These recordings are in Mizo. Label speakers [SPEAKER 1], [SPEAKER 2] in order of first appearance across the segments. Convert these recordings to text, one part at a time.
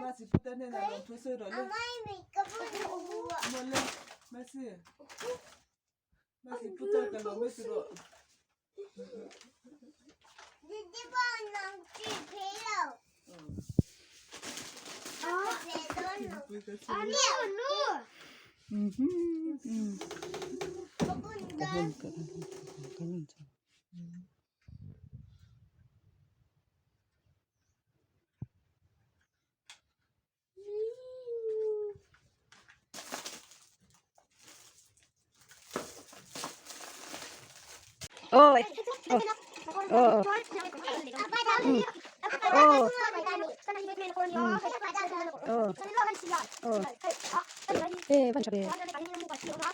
[SPEAKER 1] Masi putar hnenah lawmthu sawi rawh le. Mawle Masi. Masi putar ka lawm e ti rawh.
[SPEAKER 2] Ôi. Ờ. Ừ. Ờ. Ừ. Ờ. Ờ. Ê, vẫn chả về.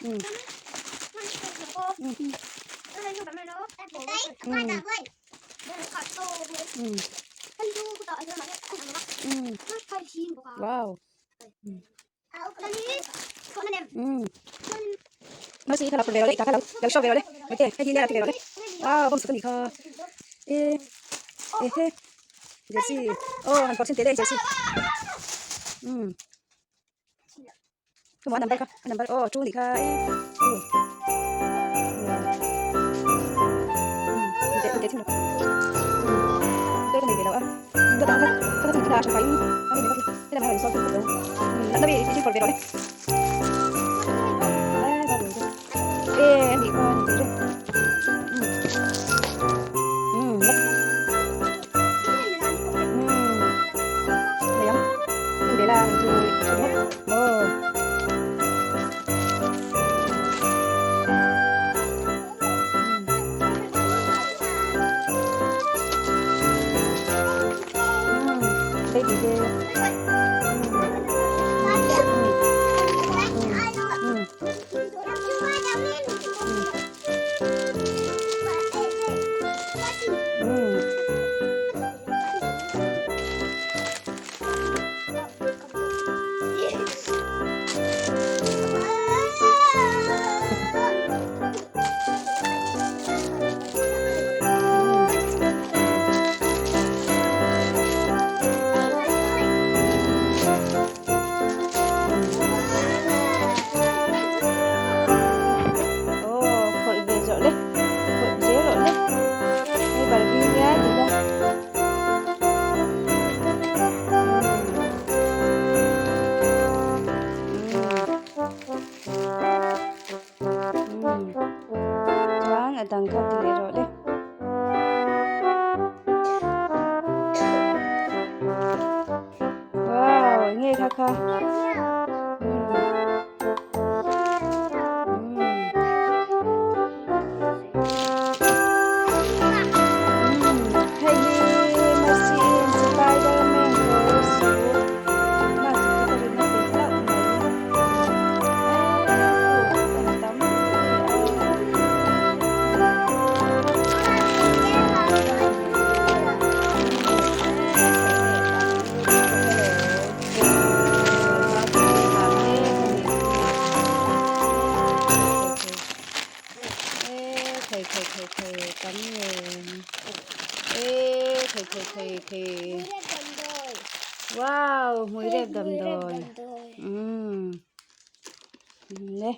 [SPEAKER 2] Ừ. Ừ. Ừ. Ừ. Ừ. Wow. Ừ. Nó sẽ là về rồi đấy, cả lâu sau về rồi đấy. Ok, cái gì đây là về rồi đấy. Wow, bông sữa gì kho. Ê, ê thế. Jersey. Oh, Hàn Quốc xin tế đây Jersey. Ừ. Cái món nằm đây không? Nằm đây. Oh, chu gì kha. Ê. Ừ. Ừ. Để để được. Ừ. Tôi có mình về đâu á. Tôi đã không có thằng phải. Anh mình thế là mình sao cũng được. Ừ, nó bị bị về rồi đấy. Ê, em bị con rồi. Ừ. Ừ. Ừ. Này không? Để là mình hết. Ồ. Ừ. Đây thì ghê. Ừ. Ừ. Ồ, phổi về rồi đấy. Phổi dễ rồi đấy. Đây bà vi nhá thì ra. Ừ. Chuan a dang kha ti leh rawh le. Wow, nge kha kha. Hei hi Mercy in Spiderman kawr su Mercy putar in a pe hlauh mai. Eee huh an tam hle a. Thei thei thei tam nge ê thei thei thei thei wow mui rep dam dawi ừ le.